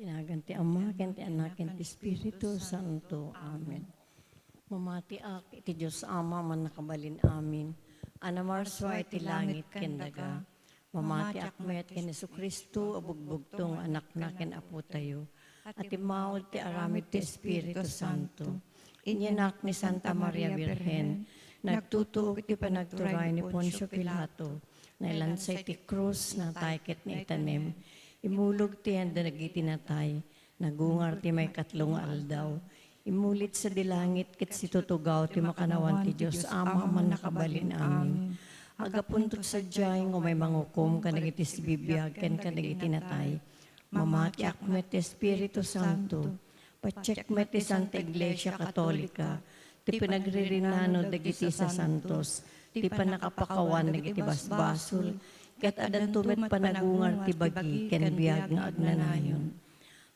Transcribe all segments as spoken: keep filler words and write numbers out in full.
Nagan ti Ama, ken ti Anak, ken ti Espiritu Santo. Amen. Mamatiak iti Dios Ama, Mannakabalin-amin, a namarsua iti langit ken daga. Mamatiak met ken Jesu-Cristo a bugbugtong nga Anakna ken Apotayo, a timmaud ti aramid ti Espiritu Santo. Inyanak ni Santa Maria Birhen, nagtutuok iti panagturay ni Poncio Pilato, nailansa iti krus, natay ket naitanem. Immulog ti yanda dagiti natay, nagungar ti maikatlo nga aldaw. Immuli sadi langit ket situtugaw ti makannawan ti Dios Ama a Mannakabalin-amin. Aggapunto sadiay nga umay mangukom kadagiti sibibiag ken kadagiti natay. Mamatiak met ti Espiritu Santo. Patiek met ti Santa Iglesia Katolika, ti pinagririnnano dagiti sasantos, ti pannakapakawan dagiti basbasol, ket addanto met panagungar ti bagi ken biag nga agnanayon.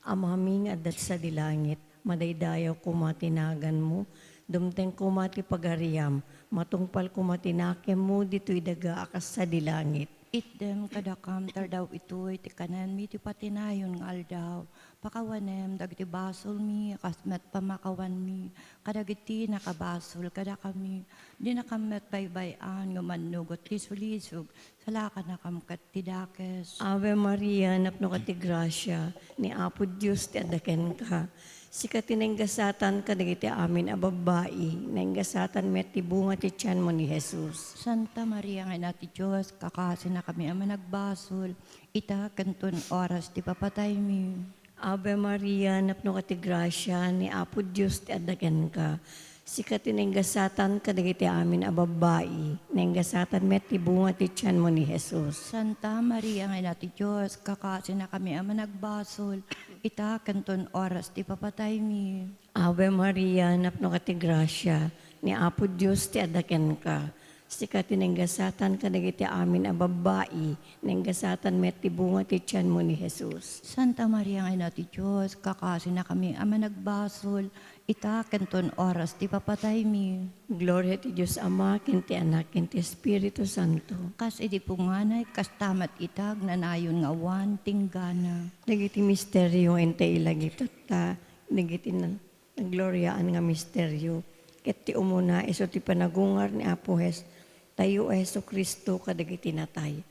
Amami nga adda sadi langit, madaydayaw koma ti naganmo, dumteng koma ti pagariam, matungpal koma ti nakemmo ditoy daga a kas sadi langit. Itdem kadakam tardaw itoy ti kanenmi ti patinayon nga aldaw. Pakawanem dagiti basolmi, a kas met pamakawanmi kadagiti nakabasol kadakami. Dinakam met baybay-an nga mannugot ti sulisog, salakannakam ket ti dakes. Ave Maria, napnoka ti grasia, ni Apo Dios ti adda kenka. Sika ti nainggasatan kadagiti amin a babbai, nainggasatan met ti bunga ti tianmo ni Jesus. Santa Maria nga Ina ti Dios, kakasinakami a managbasol, ita ken ton oras ti papataymi. Ave Maria, napnoka ti grasia, ni Apo Dios ti adda kenka. Sika ti nainggasatan kadagiti amin a babbai, nainggasatan met ti bunga ti tianmo ni Jesus. Santa Maria nga Ina ti Dios, kakasinakami a managbasol, ita ken ton oras ti papataymi. Ave Maria, napnoka ti grasia, ni Apo Dios ti adda kenka. Sika ti nainggasatan kadagiti amin a babbai, nainggasatan met ti bunga ti tianmo ni Jesus. Santa Maria nga Ina ti Dios, kakasinakami a managbasol, ita ken ton oras ti papataymi. Gloria ti Dios Ama, ken ti Anak, ken ti Espiritu Santo. Kas idi punganay, kasta met ita agnanayon nga awan tinggana. Dagiti misterio nga intay ilagipta, dagiti na-, nagloriaan nga misterio, ket ti umuna isu ti panagungar ni Apo Jes-, tayo a Jesu-Cristo kadagiti natay.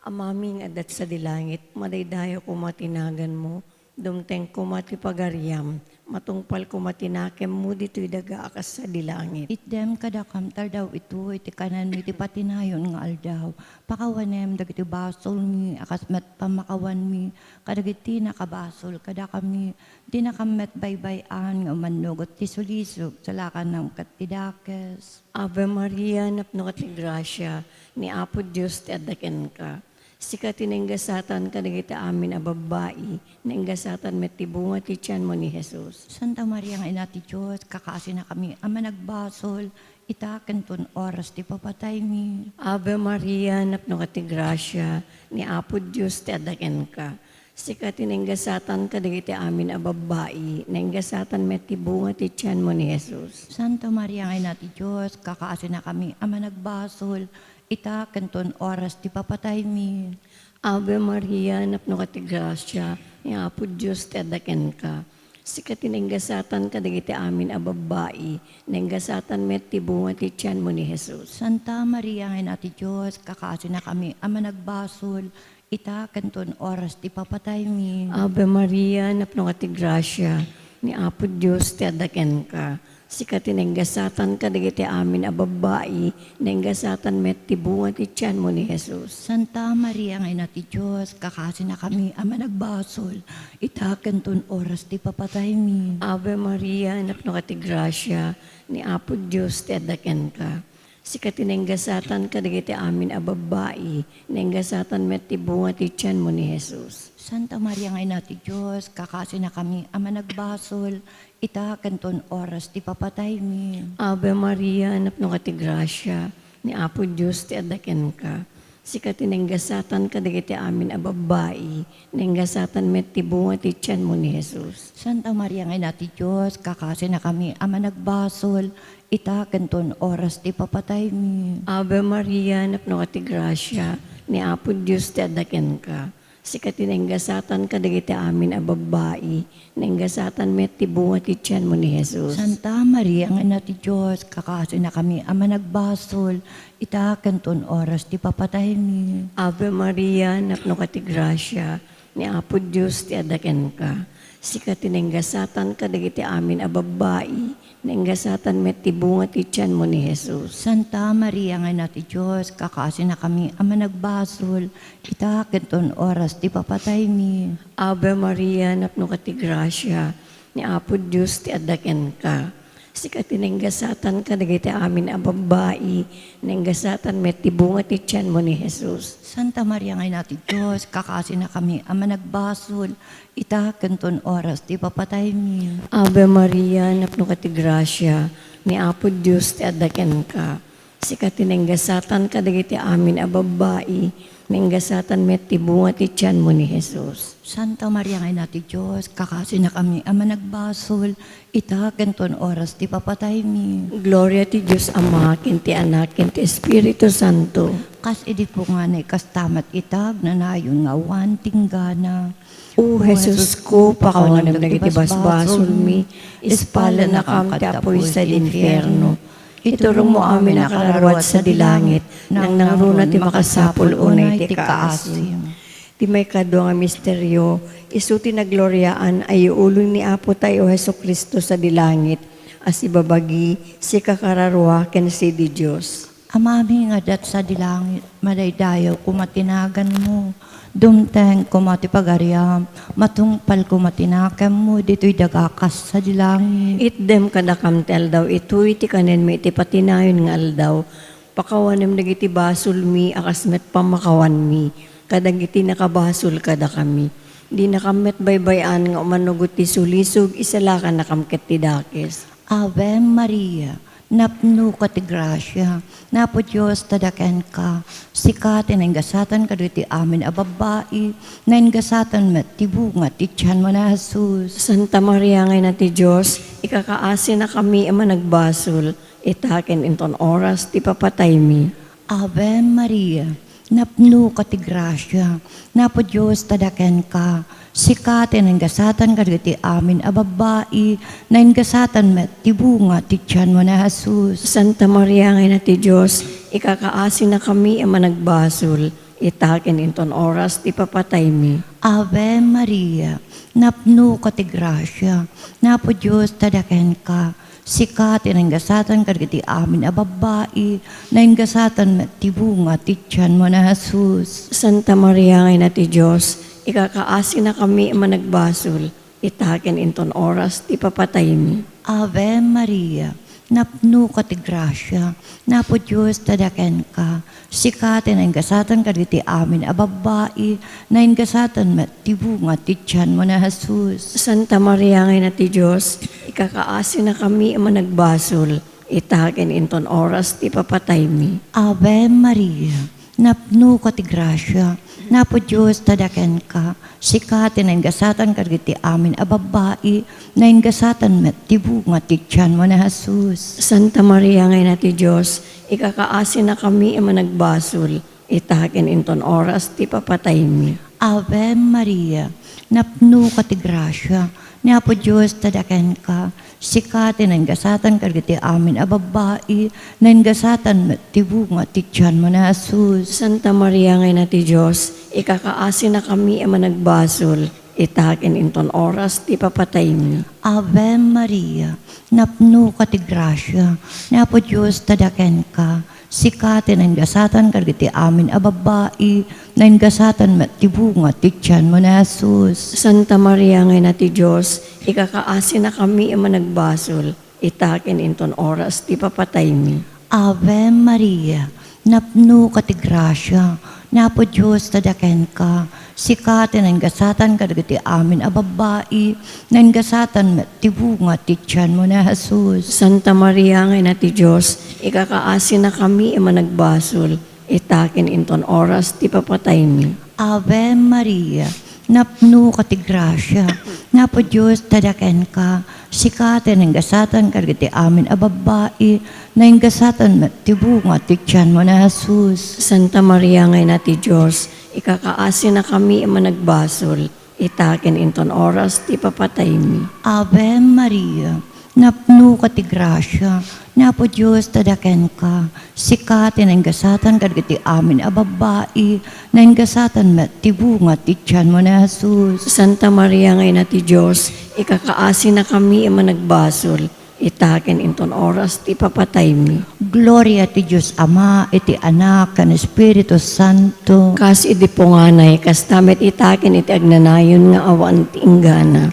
Amami nga adda sadi langit, madaydayaw koma ti naganmo, dumteng koma ti pagariam, matungpal koma ti nakemmo ditoy daga a kas sadi langit. Itdem kadakam tardaw itoy ti kanenmi ti patinayon nga aldaw. Pakawanem dagiti basolmi, a kas met pamakawanmi kadagiti nakabasol kadakami. Dinakam met baybay-an nga umannugot ti sulisog, salakannakam ket ti dakes. Ave Maria, napnoka ti grasia, ni Apo Dios ti adda kenka. Sika ti nainggasatan kadagiti amin a babbai, nainggasatan met ti bunga ti tianmo ni Jesus. Santa Maria nga Ina ti Dios, kakasinakami a managbasol, ita ken ton oras ti papataymi. Ave Maria, napnoka ti grasia, ni Apo Dios ti adda kenka. Sika ti nainggasatan kadagiti amin a babbai, nainggasatan met ti bunga ti tianmo ni Jesus. Santa Maria nga Ina ti Dios, kakasinakami a managbasol, ita ken ton oras ti papataymi. Ave Maria, napnoka ti grasia, ni Apo Dios ti adda kenka. Sika ti nainggasatan kadagiti amin a babbai, nainggasatan met ti bunga ti tianmo ni Jesus. Santa Maria nga Ina ti Dios, kakasinakami a managbasol, ita ken ton oras ti papataymi. Ave Maria, napnoka ti grasia, ni Apo Dios ti adda kenka. Sika ti nainggasatan kadagiti amin a babbai, nainggasatan met ti bunga ti tianmo ni Jesus. Santa Maria nga Ina ti Dios, kakasinakami a managbasol, ita ken ton oras ti papataymi. Ave Maria, napnoka ti grasia, ni Apo Dios ti adda kenka. Sika ti nainggasatan kadagiti amin a babbai, nainggasatan met ti bunga ti tianmo ni Jesus. Santa Maria nga Ina ti Dios, kakasinakami a managbasol, ita ken ton oras ti papataymi. Ave Maria, napnoka ti grasia, ni Apo Dios ti adda kenka. Sika ti nainggasatan kadagiti amin a babbai, nainggasatan met ti bunga ti tianmo ni Jesus. Santa Maria nga Ina ti Dios, kakasinakami a managbasol, ita ken ton oras ti papataymi. Ave Maria, napnoka ti grasia, ni Apo Dios ti adda kenka. Sika ti nainggasatan kadagiti amin a babbai, nainggasatan met ti bunga ti tianmo ni Jesus. Santa Maria nga Ina ti Dios, kakasinakami a managbasol, ita ken ton oras ti papataymi. Ave Maria, napnoka ti grasia, ni Apo Dios ti adda kenka. Sika ti nainggasatan kadagiti amin a babbai, nainggasatan met ti bunga ti tianmo ni Jesus. Santa Maria nga Ina ti Dios, kakasinakami a managbasol, ita ken ton oras ti papataymi. Ave Maria, napnoka ti grasia, ni Apo Dios ti adda kenka. Sika ti nainggasatan kadagiti amin a babbai, nainggasatan met ti bunga ti tianmo ni Jesus. Santa Maria nga Ina ti Dios, kakasinakami a managbasol, ita ken ton oras ti papataymi. Ave Maria, napnoka ti grasia, ni Apo Dios ti adda kenka. Sika ti nainggasatan kadagiti amin a babbai, nainggasatan met ti bunga ti tianmo ni Jesus. Santa Maria nga Ina ti Dios, kakasinakami a managbasol, ita ken ton oras ti papataymi. Gloria ti Dios Ama, ken ti Anak, ken ti Espiritu Santo. Kas idi punganay, kasta met ita agnanayon nga awan tinggana. O Jesusko, pakawanem dagiti basbasolmi, ispalennakam ti apuy sadi infierno. Iturongmo amin a kararuat sadi langit, nangnangruna ti makasapul unay ti kaasim. Ti maikadua nga misterio, isu ti nagloriaan a iuloy ni Apotayo a Jesu-Cristo sadi langit, a sibabagi, sika kararua ken sidi Dios. Amami nga adda sadi langit, madaydayaw koma ti naganmo. Dumteng koma ti pagariam, matungpal koma ti nakemmo ditoy daga kas sadi langit. Itdem kadakam ti aldaw itoy ti kanenmi iti patinayon nga aldaw. Pakawanem dagiti basolmi a kas met pammakawanmi kadagiti nakabasol kadakami. Dinakam met baybay-an nga umanugot ti sulisog, isalakannakam ket ti dakes. Ave Maria, napnoka ti grasia, Apo Dios ti adda kenka. Sika ti nainggasatan kadagiti amin a babbai, nainggasatan met ti bunga ti tianmo a Jesus. Santa Maria nga Ina ti Dios, ikakaasinakami a managbasol, ita ken inton oras ti papataymi. Ave Maria, napnoka ti grasia, Apo Dios ti adda kenka. Sika ti nainggasatan kadagiti amin a babbai, nainggasatan met ti bunga ti tianmo a Jesus. Santa Maria nga Ina ti Dios, ikakaasinakami a managbasol, ita ken inton oras ti papataymi. Ave Maria, napnoka ti grasia, Apo Dios ti adda kenka. Sika ti nainggasatan kadagiti amin a babbai, nainggasatan met ti bunga ti tianmo a Jesus. Santa Maria nga Ina ti Dios, ikakaasinakami a managbasol, ita ken inton oras ti papataymi. Ave Maria, napnoka ti grasia, Apo Dios ti adda kenka. Sika ti nainggasatan kadagiti amin a babbai, nainggasatan met ti bunga ti tianmo a Jesus. Santa Maria nga Ina ti Dios, ikakaasinakami a managbasol, ita ken inton oras ti papataymi. Ave Maria, napnoka ti grasia, Apo Dios ti adda kenka. Sika ti nainggasatan kadagiti amin a babbai, nainggasatan met ti bunga ti tianmo a Jesus. Santa Maria nga Ina ti Dios, ikakaasinakami a managbasol, ita ken inton oras ti papataymi. Ave Maria, napnoka ti grasia, ni Apo Dios ti adda kenka. Sika ti nainggasatan kadagiti amin a babbai, nainggasatan met ti bunga ti tianmo a Jesus. Santa Maria nga Ina ti Dios, ikakaasinakami a managbasol, ita ken inton oras ti papataymi. Ave Maria, napnoka ti grasia, ni Apo Dios ti adda kenka. Sika ti nainggasatan kadagiti amin a babbai, nainggasatan met ti bunga ti tianmo a Jesus. Santa Maria nga Ina ti Dios, ikakaasinakami a managbasol, ita ken inton oras ti papataymi. Ave Maria, napnoka ti grasia, ni Apo Dios ti adda kenka. Sika ti nainggasatan kadagiti amin a babbai, nainggasatan met ti bunga ti tianmo a Jesus. Santa Maria nga Ina ti Dios, ikakaasinakami a managbasol, ita ken inton oras ti papataymi. Ave Maria, napnoka ti grasia, ni Apo Dios ti adda kenka. Sika ti nainggasatan kadagiti amin a babbai, nainggasatan met ti bunga ti tianmo a Jesus. Santa Maria nga Ina ti Dios, Ikakaasinakami a managbasol, ita ken inton oras ti papataymi. Ave Maria, napnoka ti grasia, ni Apo Dios ti adda kenka. Sika ti nainggasatan kadagiti amin a babbai, nainggasatan met ti bunga ti tianmo ni Jesus. Santa Maria nga Ina ti Dios, ikakaasinakami a managbasol, ita ken inton oras ti papataymi. Gloria ti Dios Ama, iti Anak, ken Espiritu Santo. Kas idi punganay, kasta met ita ken iti agnanayon nga awan ti inggana.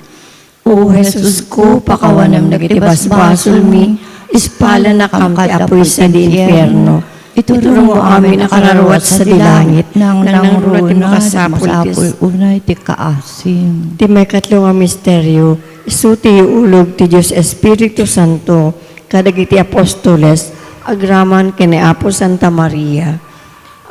O Jesusko, pakawanem dagiti basbasolmi, ispalanakam iti apuy sadi infierno. Ituronmo amin a kararuat sadi langit, nangnangruna ti masapul unay ti kaasim. Ti maikatlo nga misterio, isu ti iulog ti Dios Espiritu Santo kadagiti apostoles agraman ken ni Apo Santa Maria.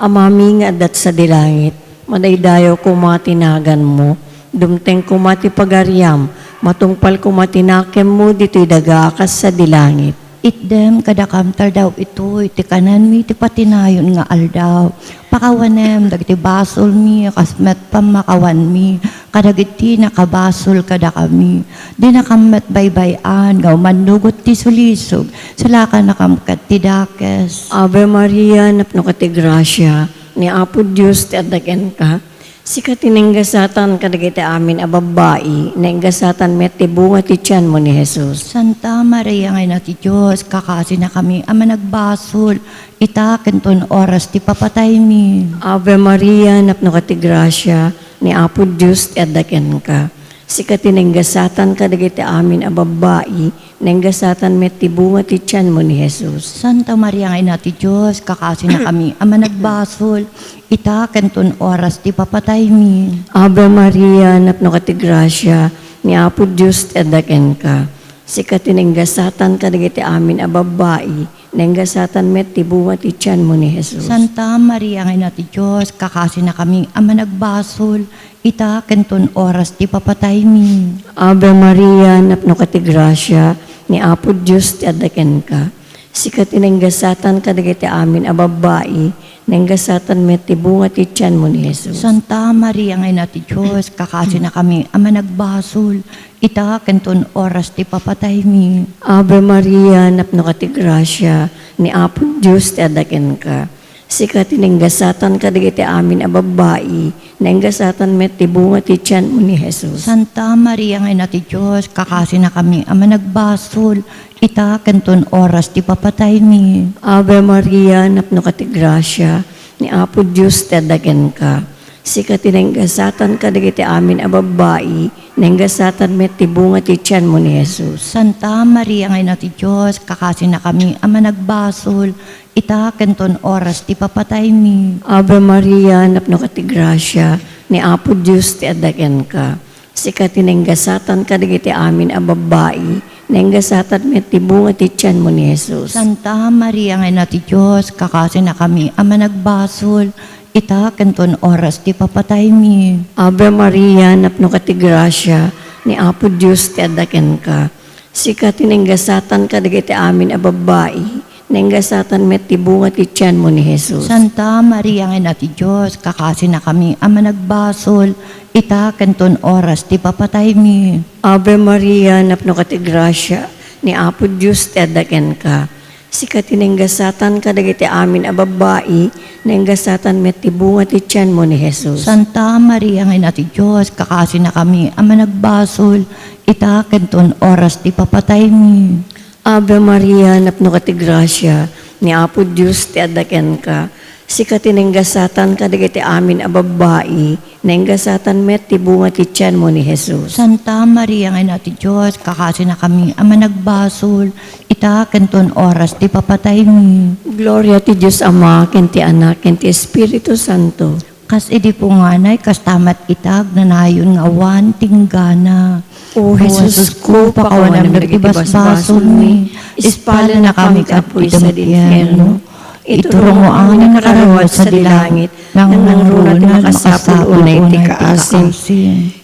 Amami nga adda sadi langit, madaydayaw koma ti naganmo, dumteng koma ti pagariam, matungpal koma ti nakemmo ditoy daga a kas sadi langit. Itdem kadakam ti aldaw itoy ti kanenmi ti patinayon nga aldaw. Pakawanem dagiti basolmi a kas met pammakawanmi kadagiti nakabasol kadakami. Dinakam met baybay-an nga umannugot ti sulisog, salakannakam ket ti dakes. Ave Maria, napnoka ti grasia, ni Apo Dios ti adda kenka. Sika ti nainggasatan kadagiti amin a babbai, nainggasatan met ti bunga ti tianmo ni Jesus. Santa Maria nga Ina ti Dios, kakasinakami a managbasol, ita ken ton oras ti papataymi. Ave Maria, napnoka ti grasia, ni Apo Dios ti adda kenka. Sika ti nainggasatan kadagiti amin a babbai, nainggasatan met ti bunga ti tianmo ni Jesus. Santa Maria nga Ina ti Dios, kakasinakami a managbasol, ita ken ton oras ti papataymi. Ave Maria, napnoka ti grasia, ni Apo Dios ti adda kenka. Sika ti nainggasatan kadagiti amin a babbai, nainggasatan met ti bunga ti tianmo ni Jesus. Santa Maria nga Ina ti Dios, kakasinakami a managbasol, ita ken ton oras ti papataymi. Ave Maria, napnoka ti grasia, ni Apo Dios ti adda kenka. Sika ti nainggasatan kadagiti amin a babbai, nainggasatan met ti bunga ti tianmo ni Jesus. Santa Maria nga Ina ti Dios, kakasinakami a managbasol, ita ken ton oras ti papataymi. Ave Maria, napnoka ti grasia, ni Apo Dios ti adda kenka. Sika ti nainggasatan kadagiti amin a babbai, nainggasatan met ti bunga ti tianmo ni Jesus. Santa Maria nga Ina ti Dios, kakasinakami a managbasol, ita ken ton oras ti papataymi. Ave Maria, napnoka ti grasia, ni Apo Dios ti adda kenka. Sika ti nainggasatan kadagiti amin a babbai, nainggasatan met ti bunga ti tianmo ni Jesus. Santa Maria nga Ina ti Dios, kakasinakami a managbasol, ita ken ton oras ti papataymi. Ave Maria, napnoka ti grasia, ni Apo Dios ti adda kenka. Sika ti nainggasatan kadagiti amin a babbai, nainggasatan met ti bunga ti tianmo ni Jesus. Santa Maria nga Ina ti Dios, kakasinakami a managbasol, ita ken ton oras ti papataymi. Ave Maria, napnoka ti grasia, ni Apo Dios ti adda kenka. Sika ti nainggasatan kadagiti amin a babbai, nainggasatan met ti bunga ti tianmo ni Jesus. Santa Maria nga Ina ti Dios, kakasinakami a managbasol, ita ken ton oras ti papataymi. Ave Maria, napnoka ti grasia, ni Apo Dios ti adda kenka. Sika ti nainggasatan kadagiti amin a babbai, nainggasatan met ti bunga ti tianmo ni Jesus. Santa Maria nga Ina ti Dios, kakasinakami a managbasol, ita ken ton oras ti papataymi. Ave Maria, napnoka ti grasia, ni Apo Dios ti adda kenka. Sika ti nainggasatan kadagiti amin a babbai, nainggasatan met ti bunga ti tianmo ni Jesus. Santa Maria nga Ina ti Dios, kakasinakami a managbasol, ita ken ton oras ti papataymi. Gloria ti Dios Ama, ken ti Anak, ken ti Espiritu Santo. Kas idi punganay, kasta met ita agnanayon nga awan ti inggana. O Jesusko, pakawanem dagiti basbasolmi, ispalanakam iti apuy sadi infierno. Ituronmo amin a kararuat sadi langit, nangnangruna ti makasapul unay ti kaasim.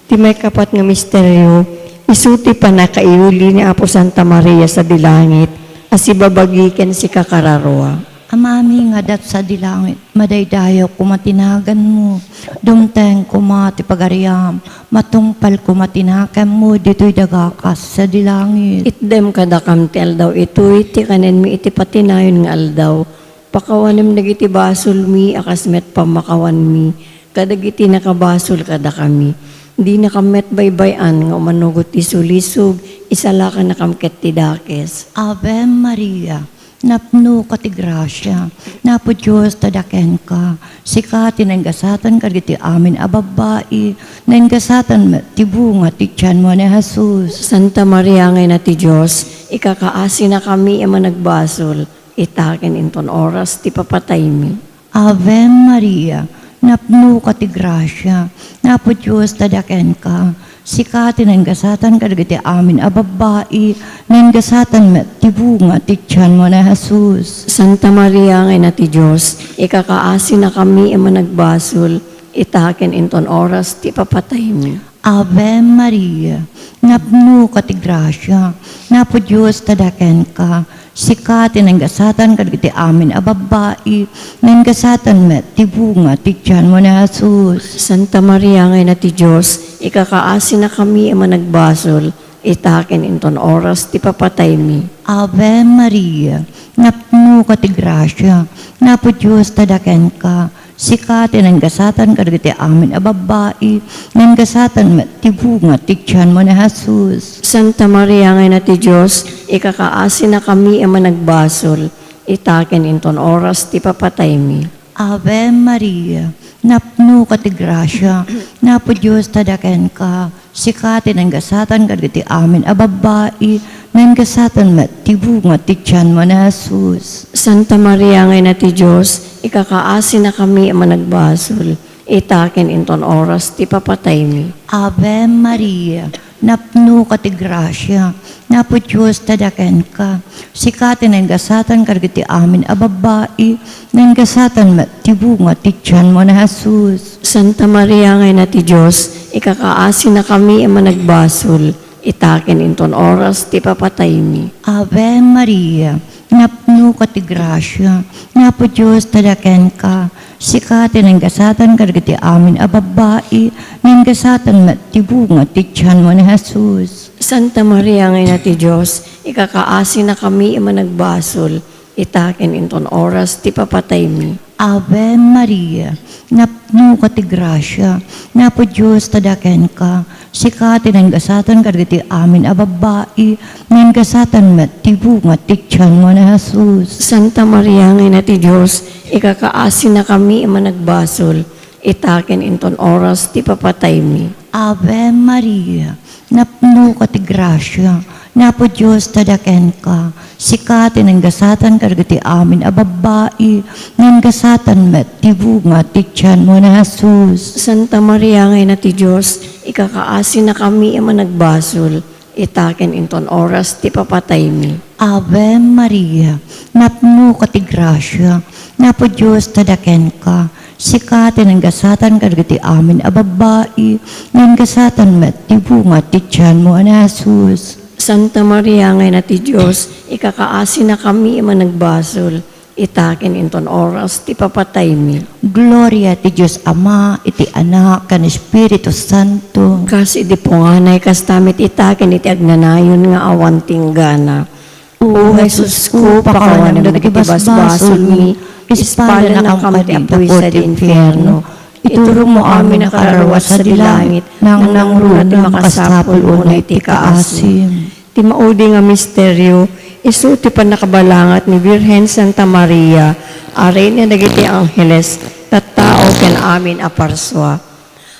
Ti maikapat nga misterio, isu ti pannakaiyuli ni Apo Santa Maria sadi langit, a sibabagi ken sika kararua. Amami nga adda sadi langit, madaydayaw koma ti naganmo. Dumteng koma ti pagariam, matungpal koma ti nakemmo ditoy daga kas sadi langit. Itdem kadakam ti aldaw itoy ti kanenmi iti patinayon nga aldaw. Pakawanem dagiti basolmi a kas met pammakawanmi kadagiti nakabasol kadakami. Dinakam met baybay-an nga umanugot ti sulisog, isalakanakam ket ti dakes. Ave Maria, napnoka ti grasia, Apo Dios ti adda kenka. Sika ti naingasatan kadagiti amin a babbai, naingasatan met ti bunga ti tianmo ni Jesus. Santa Maria nga Ina ti Dios, ikakaasinakami a managbasol, ita ken inton oras ti papataymi. Ave Maria, napnoka ti grasia, Apo Dios ti adda kenka. Sika ti naingasatan kadagiti amin a babbai, naingasatan met ti bunga ti tianmo ni Jesus. Santa Maria nga Ina ti Dios, ikakaasinakami a managbasol, ita ken inton oras ti papataymi. Ave Maria, napnoka ti grasia, Apo Dios ti adda kenka. Sika ti naingasatan kadagiti amin a babbai, naingasatan met ti bunga ti tianmo ni Jesus. Santa Maria nga Ina ti Dios, ikakaasinakami a managbasol, ita ken inton oras ti papataymi. Ave Maria, napnoka ti grasia, Apo Dios ti adda kenka. Sika ti naingasatan kadagiti amin a babbai, naingasatan met ti bunga ti tianmo ni Jesus. Santa Maria nga Ina ti Dios, ikakaasinakami a managbasol, ita ken inton oras ti papataymi. Ave Maria, napnoka ti grasia, Apo Dios ti adda kenka. Sika ti naingasatan kadagiti amin a babbai, naingasatan met ti bunga ti tianmo ni Jesus. Santa Maria nga Ina ti Dios, ikakaasinakami a managbasol, ita ken inton oras ti papataymi. Ave Maria, napnoka ti grasia, Apo Dios ti adda kenka. Sika ti naingasatan kadagiti amin a babbai, naingasatan met ti bunga ti tianmo ni Jesus. Santa Maria nga Ina ti Dios, ikakaasinakami a managbasol, ita ken inton oras ti papataymi. Ave Maria, napnoka ti grasia, Apo Dios ti adda kenka. Sika ti naingasatan kadagiti amin a babbai, naingasatan met ti bunga ti tianmo ni Jesus. Santa Maria nga Ina ti Dios, ikakaasinakami a managbasol, ita ken inton oras ti papataymi. Ave Maria, napnoka ti grasia, Apo Dios ti adda kenka. Sika ti naingasatan kadagiti amin a babbai, naingasatan met ti bunga ti tianmo ni Jesus. Santa Maria nga Ina ti Dios, ikakaasinakami a managbasol, ita ken inton oras ti papataymi. Ave Maria, napnoka ti grasia, Apo Dios ti adda kenka. Sika ti naingasatan kadagiti amin a babbai, naingasatan met ti bunga ti tianmo ni Jesus. Santa Maria nga Ina ti Dios, ikakaasinakami a managbasol, ita ken inton oras ti papataymi. Ave Maria, napnoka ti grasia, Apo Dios ti adda kenka. Sika ti naingasatan kadagiti amin a babbai, naingasatan met ti bunga ti tianmo a ni Jesus. Santa Maria nga Ina ti Dios, ikakaasinakami a managbasol, ita ken inton oras ti papataymi. Gloria ti Dios Ama, iti Anak, ken Espiritu Santo. Kas idi punganay, kasta met ita ken iti agnanayon nga awan tinggana. O Jesusko, pakawanem dagiti basbasolmi, ispalanakam kadi apuy sadi infierno. Iturongmo amin a kararuat sadi langit, nangnangruna ti makasapul unay ti kaasim. Ti maudi nga misterio, isu ti pannakabalangat ni Birhen Santa Maria, a Reyna dagiti angheles, tattao ken amin a parsua.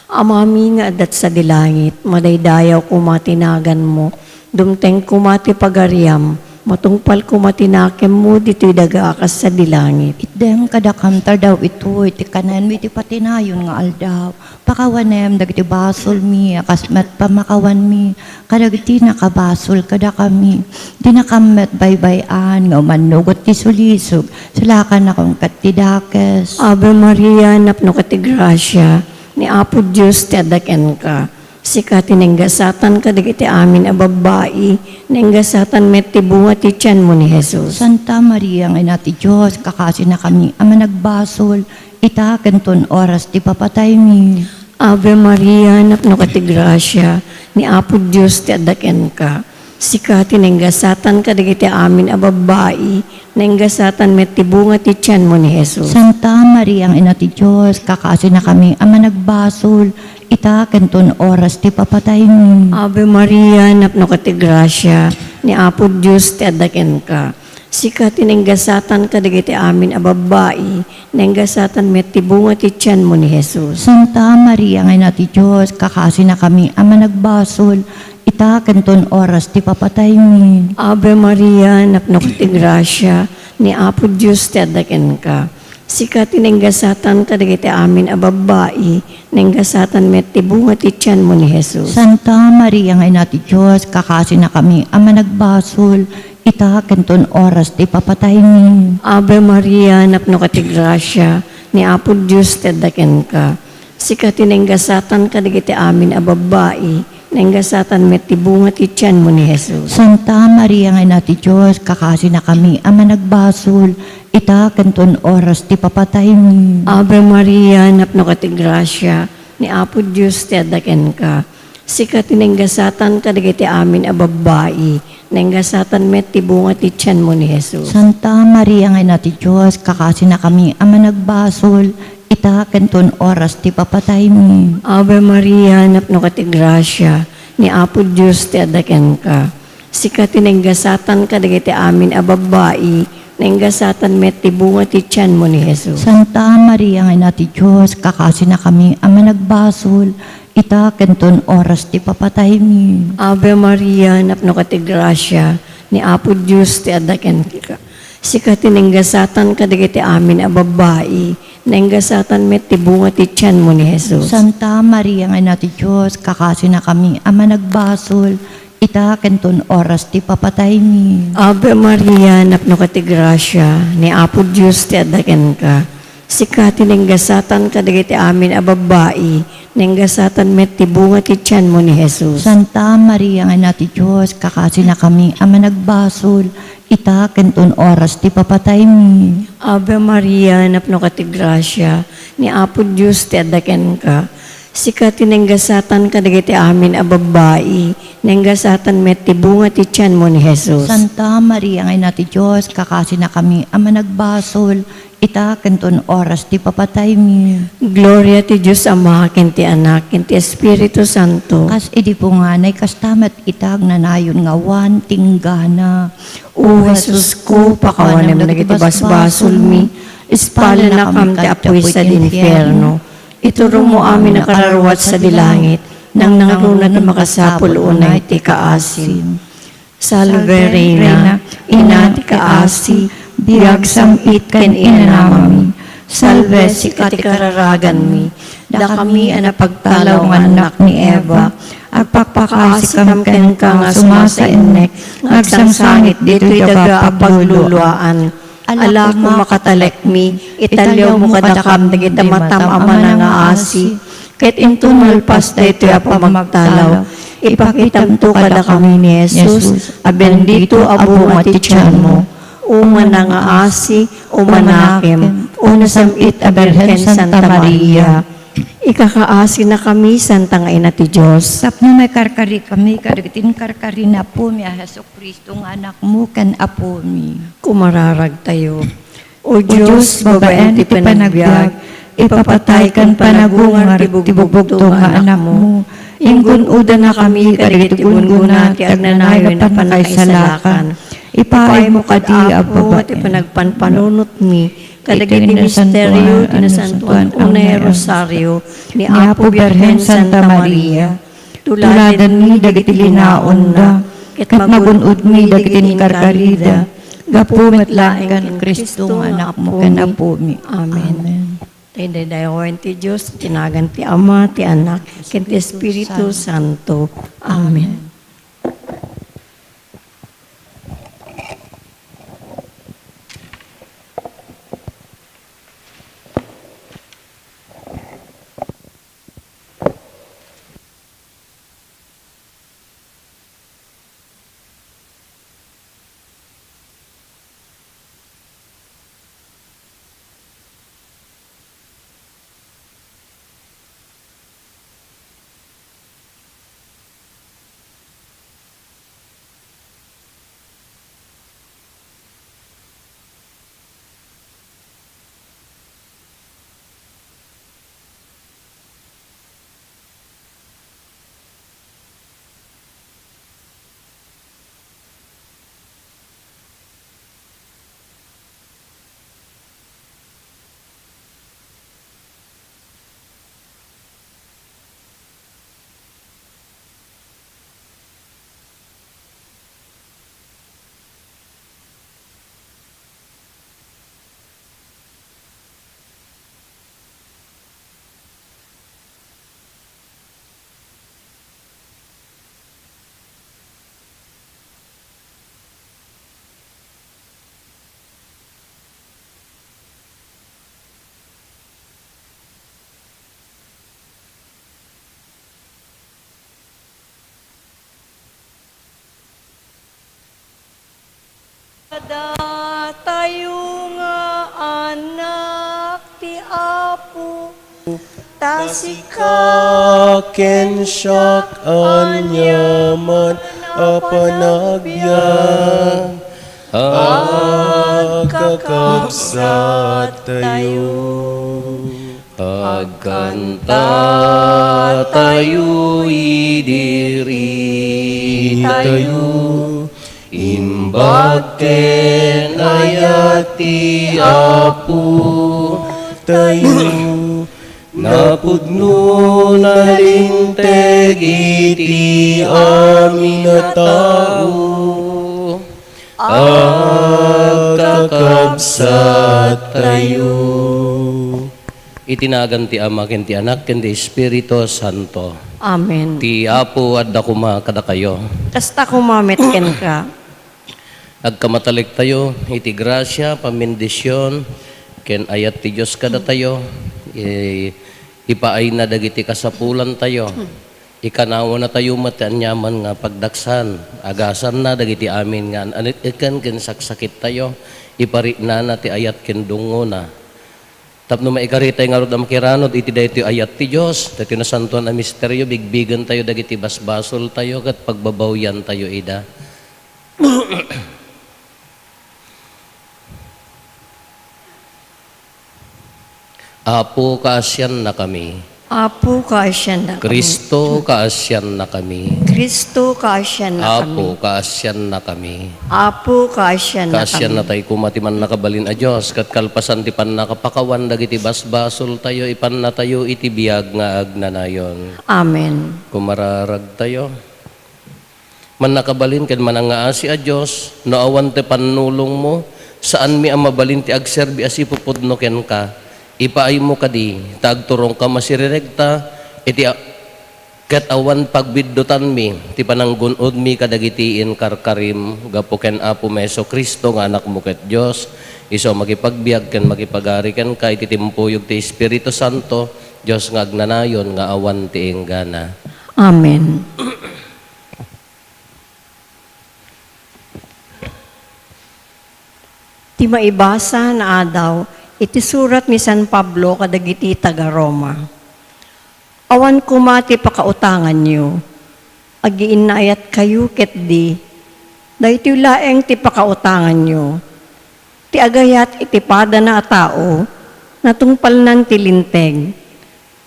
Amami nga adda sadi langit, madaydayaw koma ti naganmo, dumteng koma ti pagariam, matungpal koma ti nakemmo ditoy daga a kas sadi langit. Itdem kadakam ti aldaw itoy ti kanenmi iti patinayon nga aldaw. Pakawanem dagiti basolmi a kas met pammakawanmi kadagiti nakabasol kadakami. Dinakam met baybay-an nga umannugot ti sulisog, salakanakon ket ti dakes. Ave Maria, napnoka ti grasia, ni Apo Dios ti adda kenka. Sika ti nainggasatan kadagiti amin a babbai, nainggasatan met ti bunga ti tianmo ni Jesus. Santa Maria nga Ina ti Dios, kakasinakami a managbasol, ita ken ton oras ti papataymi. Ave Maria, napnoka ti grasia, ni Apo Dios ti adda kenka. Sika ti nainggasatan kadagiti amin a babbai, nainggasatan met ti bunga ti tianmo ni Jesus. Santa Maria nga Ina ti Dios, kakasinakami a managbasol, ita ken ton oras ti papataymi. Ave Maria, napnoka ti grasia, ni Apo Dios ti adda kenka. Sika ti nainggasatan kadagiti amin a babbai, nainggasatan met ti bunga ti tianmo ni Jesus. Santa Maria nga Ina ti Dios, kakasinakami a managbasol, ita ken ton oras ti papataymi. Ave Maria, napnoka ti grasia, ni Apo Dios ti adda kenka. Sika ti nainggasatan kadagiti amin a babbai, nainggasatan met ti bunga ti tianmo ni Jesus. Santa Maria nga Ina ti Dios, kakasinakami a managbasol, ita ken ton oras ti papataymi. Ave Maria, napnoka ti grasia, ni Apo Dios ti adda kenka. Sika ti nainggasatan kadagiti amin a babbai, nainggasatan met ti bunga ti tianmo ni Jesus. Santa Maria nga Ina ti Dios, kakasinakami a managbasol, ita ken ton oras ti papataymi. Ave Maria, napnoka ti grasia, ni Apo Dios ti adda kenka. Sika ti nainggasatan kadagiti amin a babbai, nainggasatan met ti bunga ti tianmo ni Jesus. Santa Maria nga Ina ti Dios, kakasinakami a managbasol, ita ken ton oras ti papataymi. Ave Maria, napnoka ti grasia, ni Apo Dios ti adda kenka. Sika ti nainggasatan kadagiti amin a babbai, nainggasatan met ti bunga ti tianmo ni Jesus. Santa Maria nga Ina ti Dios, kakasinakami a managbasol, ita ken ton oras ti papataymi. Ave Maria, napnoka ti grasia, ni Apo Dios ti adda kenka. Sika ti nainggasatan kadagiti amin a babbai, nainggasatan met ti bunga ti tianmo ni Jesus. Santa Maria nga Ina ti Dios, kakasinakami a managbasol, ita ken ton oras ti papataymi. Ave Maria, napnoka ti grasia, ni Apo Dios ti adda kenka. Sika ti nainggasatan kadagiti amin a babbai, nainggasatan met ti bunga ti tianmo ni Jesus. Santa Maria nga Ina ti Dios, kakasinakami a managbasol, ita ken ton oras ti papataymi. Ave Maria, napnoka ti grasia, ni Apo Dios ti adda kenka. Sika ti nainggasatan kadagiti amin a babbai, nainggasatan met ti bunga ti tianmo ni Jesus. Santa Maria nga Ina ti Dios, kakasinakami a managbasol, ita ken ton oras ti papataymi. Gloria ti Dios Ama, ken ti Anak, ken ti Espiritu Santo. Kas idi punganay, kasta met ita agnanayon nga awan tinggana. O Jesusko, pakawanem dagiti basbasolmi, ispalanakam ti apuy sadi infierno. Iturongmo amin a kararua sadi langit, nangnangruna ti makasapul unay ti kaasim. Salve Reina, Ina ti kaasi, biag, sam-it ken inanamami. Salve, sika ti kararaganmi. Dakami a napagtalaw nga annak ni Eva, agpakpakaasikam kenka nga sumasainnek nga agsangsangit ditoy daga a pagluluaan. Alako, makatalekmi, italiawmo kadakam dagiti matam a manangaasi, ket inton malpas daytoy a pamagtalaw, ipakitamto kadakami ni Jesus a bendito a bunga ti tianmo. O manangaasi, o manakem, o nasam-it a Birhen Santa Maria. Ikakaasinakami, Santa nga Ina ti Dios. Tapno maikarkarikami kadagiti inkarkari ni Apomi a Jesu-Cristo nga Anakmo ken Apomi. Kumararagtayo. O Dios, babaen ti panagbiag, ipapatay ken panagungar ti bugbugto nga Anakmo. Inggun-odanakami kadagiti gunggona ti agnanayon a pannakaisalakan. Ipaaymo kadi, Apo, ti panagpanpanunotmi kadagiti misterio ti nasantoan unay a rosario ni Apo Birhen Santa Maria. Tuladanmi dagiti linaonda, ket magun-odmi dagiti inkarkarida, gapu met laeng ken Cristo nga Anakmo ken Apomi. Amen. Ti daydayawen ti Dios, ti nagan ti Ama, ti Anak, ken ti Espiritu Santo. Amen. Datayo nga anak ti Apo, ta sika ken siak aniaman a panagbiag, agkakabsattayo. Agkantatayo idi ritayo, imbag ken ayat ti Apo tayo. Napudno, nalinteg iti amin a tao, agkakabsattayo. Iti nagan ti Ama, ken ti Anak, ken ti Espiritu Santo. Amen. Ti Apo adda koma kadakayo. Kasta koma met kenka. Agkamatalektayo iti grasia, pammendision, ken ayat ti Dios kadatayo. I-, ipaayna dagiti kasapulantayo. Ikanawanatayo met ti aniaman nga pagdaksan. Agasanna dagiti amin nga an-, anet-eken ken saksakittayo. Ipariknana ti ayat ken dungngona. Tapno maikaritay ngarud a makiranod iti daytoy ayat ti Dios, daytoy nasantoan a misterio, bigbigentayo dagiti basbasoltayo ket pagbabawiantayo ida. Apo, kaasiannakami. Apo, kaasiannakami. Cristo, kaasiannakami. Cristo, kaasiannakami. Apo, kaasiannakami. Apo, kaasiannakami. Kaasiannatay koma ti Mannakabalin a Dios, ket kalpasan ti pannakapakawan dagiti basbasoltayo, ipannatayo iti biag nga agnanayon. Amen. Kumararagtayo. Mannakabalin ken manangngaasi a Dios, no awan ti pannulongmo, saanmi a mabalin ti agserbi a sipupudno kenka. Ipaaymo kadi, ta agturongka masirirek ta, iti a-, ket awan pagbiddutanmi ti pananggun-odmi kadagiti inkarkarim gapu ken Apomi Jesu-Cristo nga Anakmo ket Dios, isu a makipagbiag ken makipagari kenka iti timpuyog ti Espiritu Santo, Dios nga agnanayon nga awan ti inggana. Amen. Ti maibasa nga adaw iti surat ni San Pablo kadagiti taga-Roma. Awan koma ti pakautanganyo. Agiinnayatkayo ketdi. Daytoy laeng ti pakautanganyo. Ti agayat iti padana a tao, natungpalnan ti Linteg.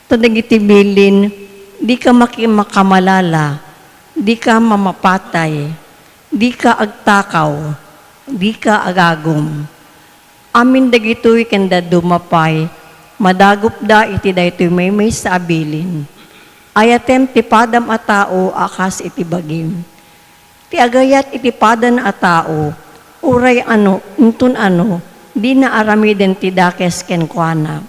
Ta dagiti bilin, dika maki-, makamalala, dika mamapatay, dika agtakaw, dika agagum. Amin dagitoy ken dadduma pay, madagupda iti daytoy maymaysa a bilin. Ayatem ti padam a tao a kas iti bagim. Ti agayat iti padana a tao, uray ano, inton ano, dina aramiden ti dakes kenkuana.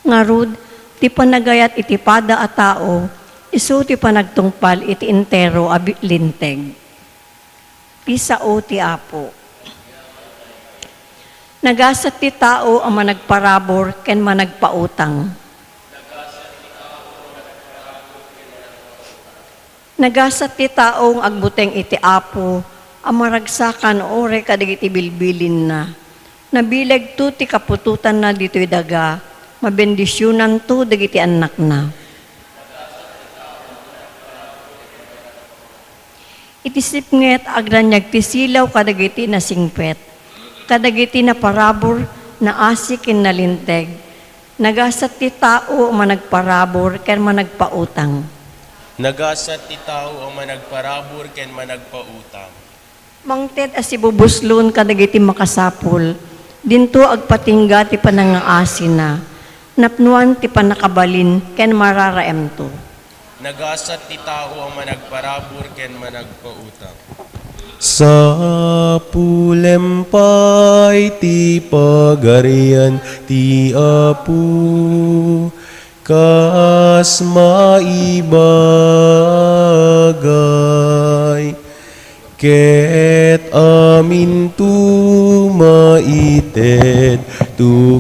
Ngarud, ti panagayat iti pada a tao, isu ti panagtungpal iti entero a bi-, linteg. Ti sao ti Apo. Nagasat ti tao a managparabur ken managpautang. Nagasat ti tao nga agbuteng iti Apo a maragsakan uray kadagiti bilbilinna. Nabilegto ti kaputotanna ditoy daga, mabendisionanto dagiti annakna. Iti sipnget, agraniag ti silaw kadagiti nasingpet, kadagiti naparabur, naasi ken nalinteg. Nagasat ti tao a managparabur ken managpautang. Nagasat ti tao a managparabur ken managpautang. Mangted a sibubuslon kadagiti makasapul, dinto agpatingga ti panangngaasina, napnoan ti pannakabalin ken mararaemto. Nagasat ti tao a managparabur ken managpautang. Sapulem pay ti Pagarian ti Apo, kas maibagay. Ket aminto maitedto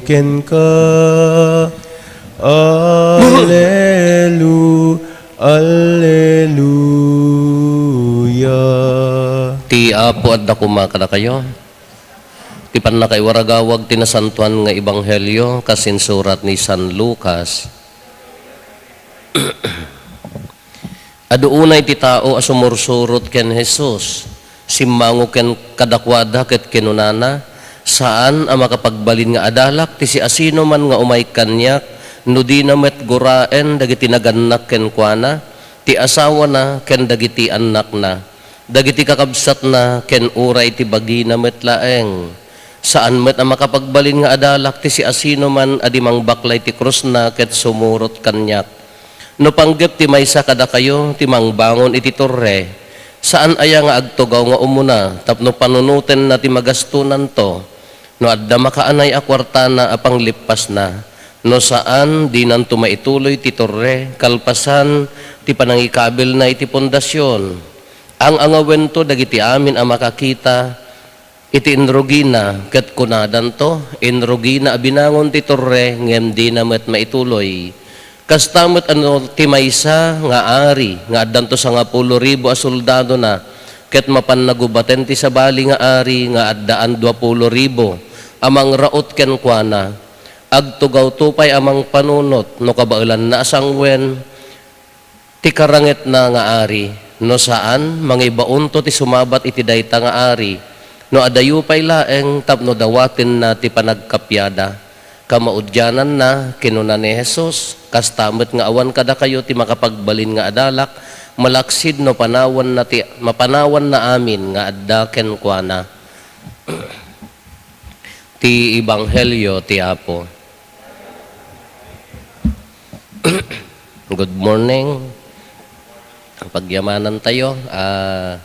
kenka. Allelu-, Alleluia. Ti Apo adda koma kadakayo. Ti pannakaiwaragawag ti nasantoan nga ebanghelio kas insurat ni San Lucas. Adu unay ti tao a sumursurot ken Jesus. Simmango ken kadakuada ket kinunana, "Saan a makapagbalin nga adalak ti siasinoman nga umay kaniak no dina met guraen dagiti nagannak kenkuana, ti asawana ken dagiti annakna, dagiti kakabsatna ken uray ti bagina met laeng. Saan met a makapagbalin nga adalak ti siasinoman a di mangbaklay ti krusna ket sumurot kaniak." No panggep ti maysa kadakayo ti mangbangon iti torre, saan aya nga agtugaw nga umuna tapno panunotenna ti magastonanto? No adda makaanay a kuartana a panglippasna, no saan, dinanto maituloy ti torre kalpasan ti panangikabilna iti pundasion. Ang-angawento dagiti amin a makakita iti inrugina, ket kunadanto, "Inrugina a binangon ti torre, ngem dina met maituloy." Kasta met no ti maysa nga ari nga addanto sangapulo ribu a soldadona, ket mapan nagubaten ti sabali nga ari nga addaan duapulo ribu a mangraut kenkuana, agtugawto pay a mangpanunot no kabaelanna a sanguen ti karangetna nga ari. No saan, mangibaonto ti sumabat iti dayta nga ari, no adayo pay laeng tapno dawatenna ti panagkappia. Kamaudiananna, kinuna ni Jesus, "Kasta met nga awan kadakayo ti makapagbalin nga adalak, malaksid no panawanna ti, mapanawanna amin nga adda kenkuana." Ti Ebanghelio ti Apo. Good morning. Pagyamanan tayo. Ah,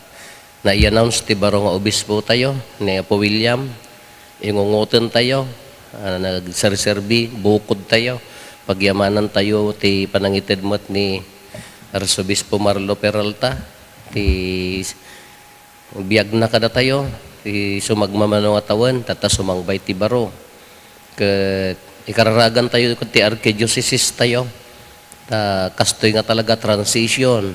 nai-announce ti baro nga obispo tayo, ni Apo William. Ingungoten tayo. Ah, nagserserbi, bukod tayo. Pagyamanan tayo ti panangited met ni Arsobispo Marlo Peralta, ti biagna kadatayo, ti sumagmamano nga tawen, tatta sumangbay ti baro. Ket ikararagan tayo ket ti arkidiocese tayo. Ta kastoy nga talaga transition.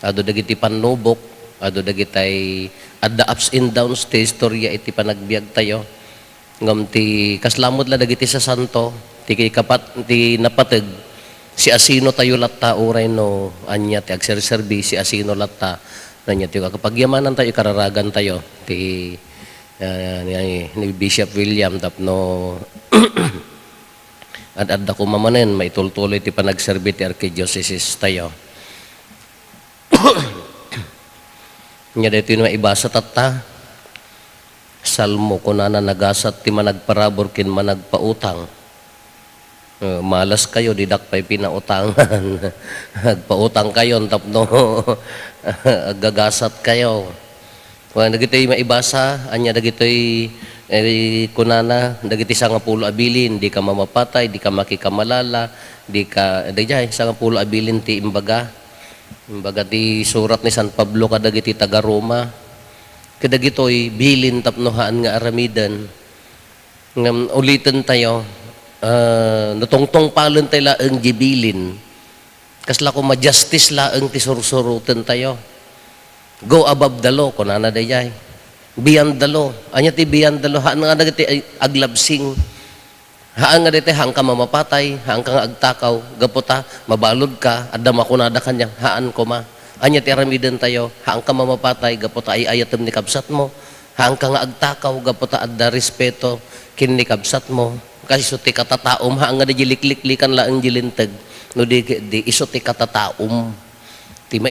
Adu dagiti pannubok, adu dagitay adda ups and downs ti istorya iti panagbiag tayo. Ngem ti kasla met la dagiti sasanto, ti kapat-, ti napateg, siasino tayo latta uray no ania ti agserserbi, siasino latta no ania ti kakapagyamanan tayo, ikararagan tayo ti, ah, ni, ni Bishop William tapno ad-adda koma manen maitultuloy ti panagserbi ti arkidiocese tayo. Nya daytoy no maibasa tatta, Salmo, kunana, "Nagasat ti managparabur ken managpautang." Eh, malas kayo, didak pay pinautangan. Agpautang kayon tapno aggagasat kayo. Wen dagitoy maibasa, ania dagitoy, eh, kunana, dagiti sangapulo a bilin, di ka mamapatay, di ka makikamalala, di ka, daydiay, sangapulo a bilin ti imbaga. Imbaga ti surat ni San Pablo kadagiti taga-Roma. Kadagitoy bilin tapno haan nga aramiden. Ngem uliten tayo, ah, no tungtungpalen tayo laeng di bilin, kasla koma justice laeng ti sursuroten tayo. "Go above the law," kunana daydiay. "Beyond the law." Ania ti beyond the law? Haan nga dagiti aglabsing. Haan nga daytoy, haanka mamapatay, haanka nga agtakaw, gapu ta mabalud ka, adda makunada kaniak, haan koma. Ania ti aramiden tayo? Haanka mamapatay, gapu ta ay-ayatem ni kabsatmo. Haanka nga agtakaw, gapu ta adda respeto ken ni kabsatmo. Kas isu ti katataom, haan nga di likliklikan laeng di linteg. No di, di isu ti katataom. Ti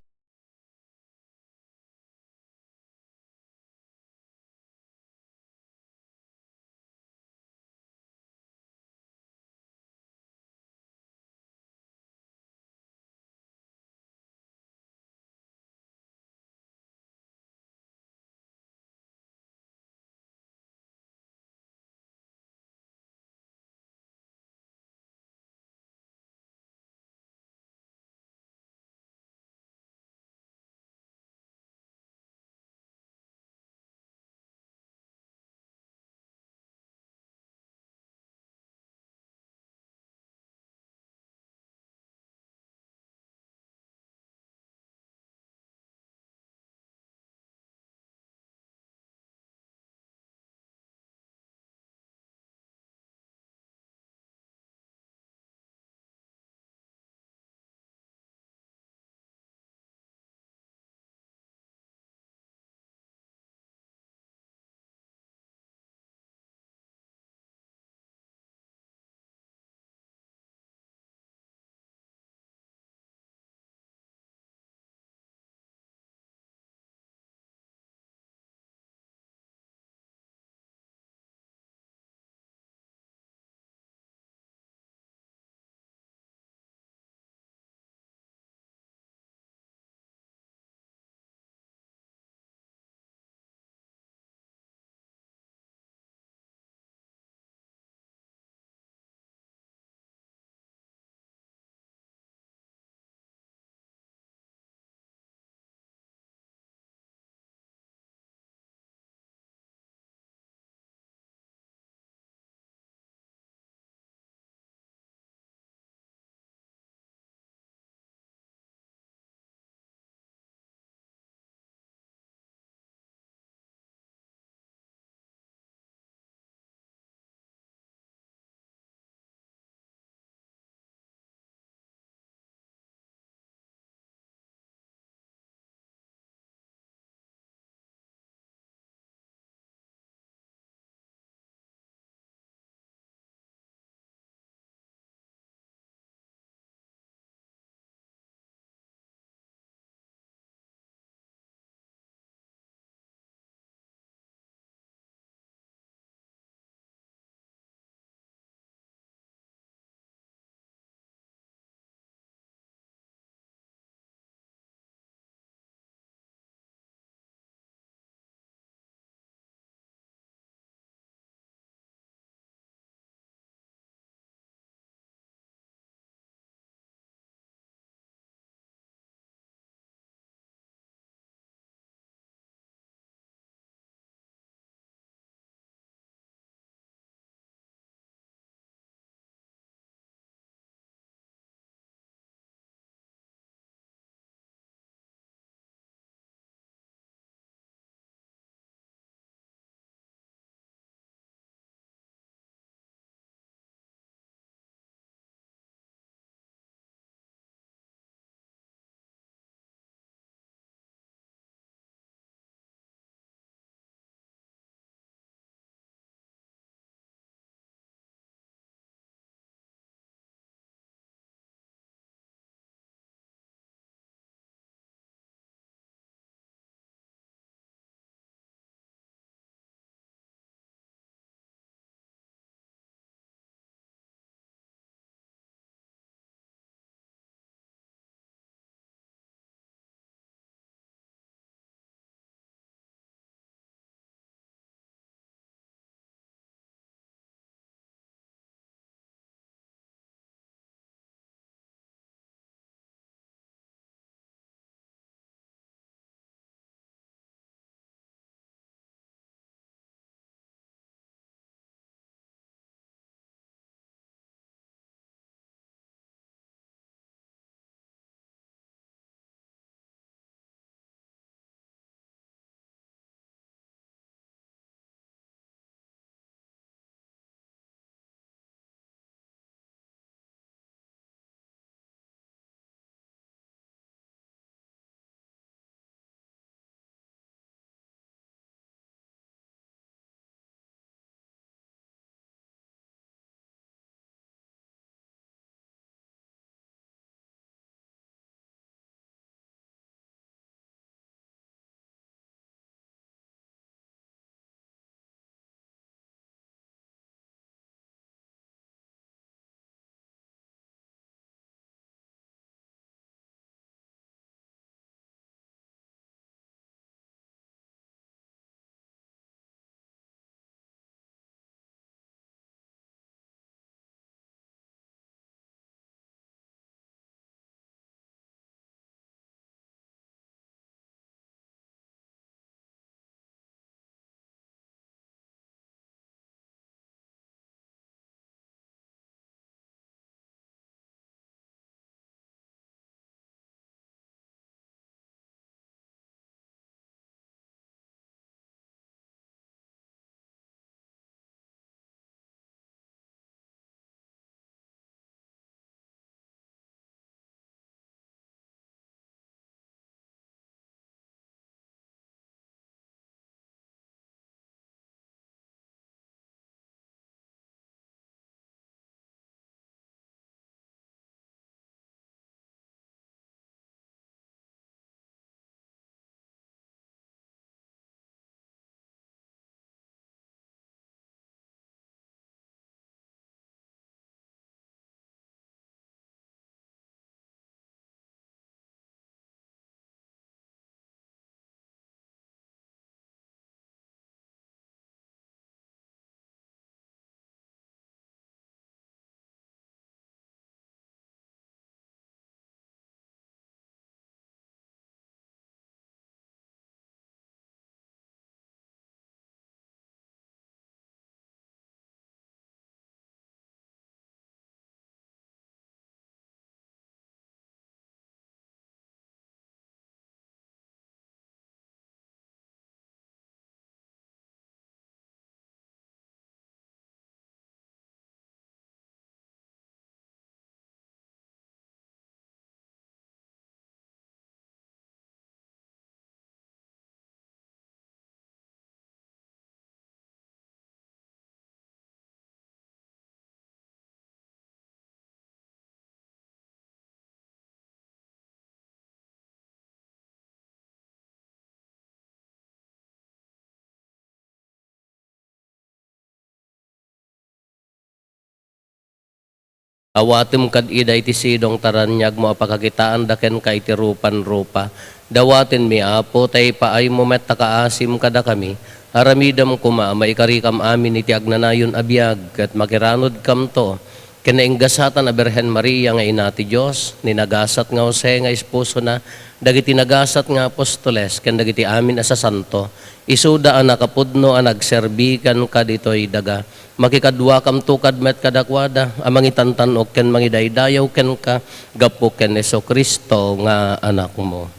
Awatem kad ida iti sidong ta raniagmo a pakakitaanda kenka iti rupan-rupa. Dawatenmi, Apo, ta ipaaymo met ta kaasim kadakami. Aramidem koma a maikarikam amin iti agnanayon a biag, ket makiranudkamto ken nainggasatan a Birhen Maria nga Ina ti Dios, ni nagasat nga Jose nga espusona, dagiti nagasat nga apostoles, ken dagiti amin a sasanto, isuda a nakapudno a nagserbi kenka ditoy daga. Makikaduakamto kad met kadakuada a mangitantan-ok ken mangidaydayaw kenka gapu ken Jesu-Cristo nga Anakmo.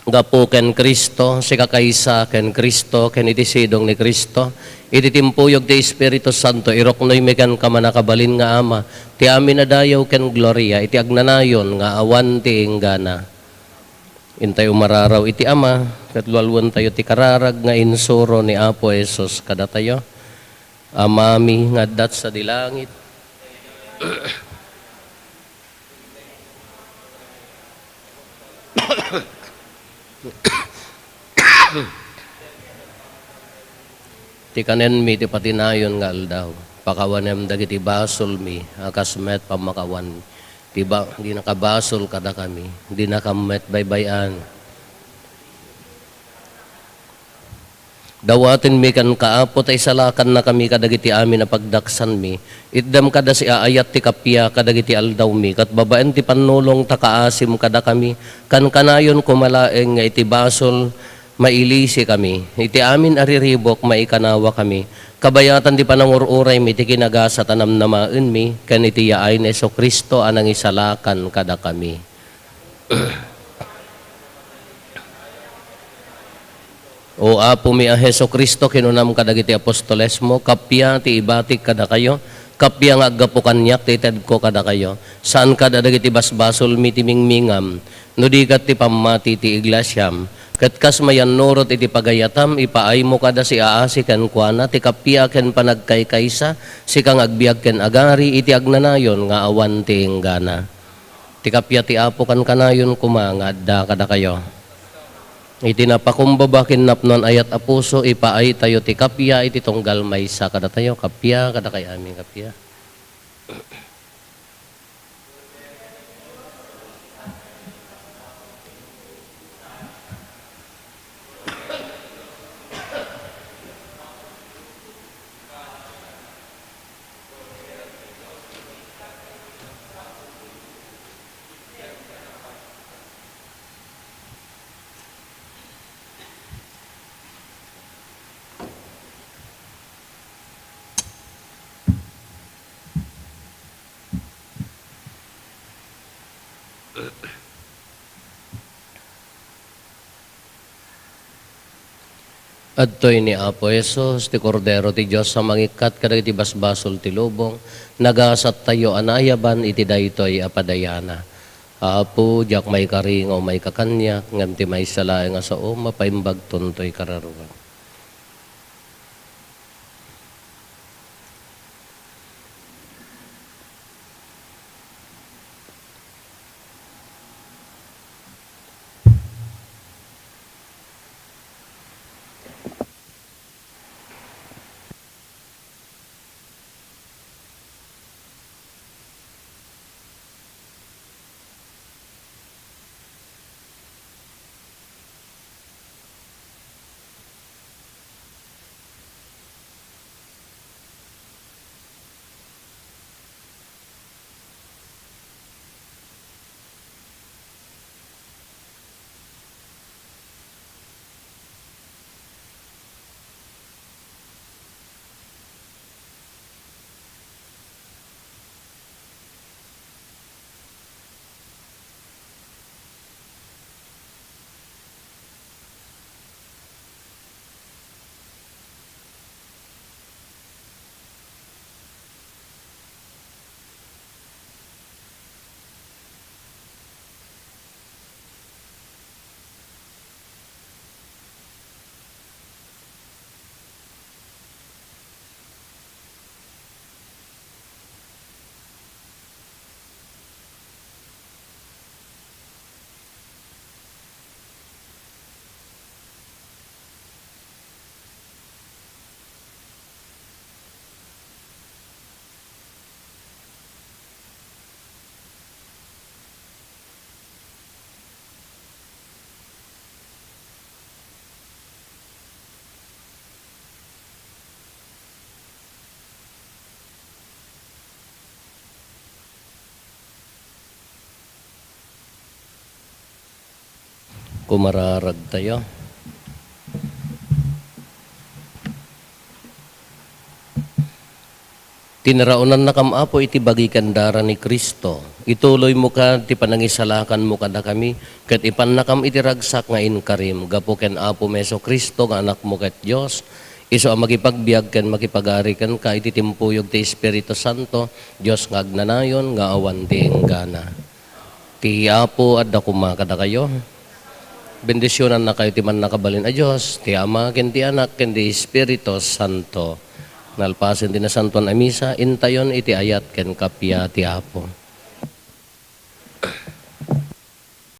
Gapu ken Cristo, sikakaysa ken Cristo, ken iti sidong ni Cristo, iti timpuyog ti Espiritu Santo, iruknoymi kenka, mannakabalin nga Ama, ti amin a dayaw ken gloria iti agnanayon nga awan ti inggana. Intay umararaw iti Ama, ket lualuentayo ti kararag nga insuro ni Apo Jesus kadatayo. Amami nga adda sadi langit, ti kanenmi ti patinayon nga aldaw, pakawanem dagiti basolmi a kas met pammakawan ti ba-, dinaka basol kadakami, dinakam met baybay-an. Dawatenmi kenka, Apo, ta isalakannakami kadagiti amin a pagdaksanmi. Itdem kada siaayat ti kappia kadagiti aldawmi, ket babaen ti pannulong ta kaasim kadakami, kankanayon koma laeng nga iti basol, mailisikami. Iti amin a riribuk, maikanawakami. Kabayatan ti panangur-uraymi ti kinagasat a namnamaenmi, ken iti yaay ni Jesu-Cristo a nangisalakan kadakami. O Apomi a Jesu-Cristo, kinunam kadagiti apostolesmo, kappia ti ibatik kadakayo, kappia nga aggapu kaniak ti itedko kadakayo. Saan kad a dagiti basbasolmi ti mingmingam, no di ket ti pammati ti iglesiam. Ket kas mayannurot iti pagayatam, ipaaymo kada siaasi kenkuana ti kappia ken panagkaykaysa, sika nga agbiag ken agari iti agnanayon nga awan ti inggana. Ti kappia ti Apo kankanayon koma nga adda kadakayo. Iti napakumbaba ken napnoan ayat a puso, ipaaytayo ti kappia iti tunggal maysa kadatayo. Kappia kadakay amin, kappia. Adtoy ni Apo Jesus, ti Kordero ti Dios a mangikkat kadagiti basbasol ti lubong, nagasattayo a naayaban iti daytoy a padayana. Apo, diak maikari nga umayka kaniak, ngem ti maysa laeng a sao, mapaimbagton toy kararuam. Kumararagtayo. Tinaraonannakam, Apo, iti bagi ken dara ni Cristo. Ituloymo kad ti panangisalakanmo kadakami, ket ipannakam iti ragsak nga inkarim, gapu ken Apo Jesu-Cristo nga Anakmo ket Dios, isu a makipagbiag ken makipagari kenka iti timpuyog ti Espiritu Santo, Dios nga agnanayon nga awan ti inggana. Ti Apo adda koma kadakayo. Bendisionannakayo ti Mannakabalin a Dios, ti Ama, ken ti Anak, ken ti Espiritu Santo. Nalpasen ti Nasantoan a Misa, intayon iti ayat ken kappia ti Apo.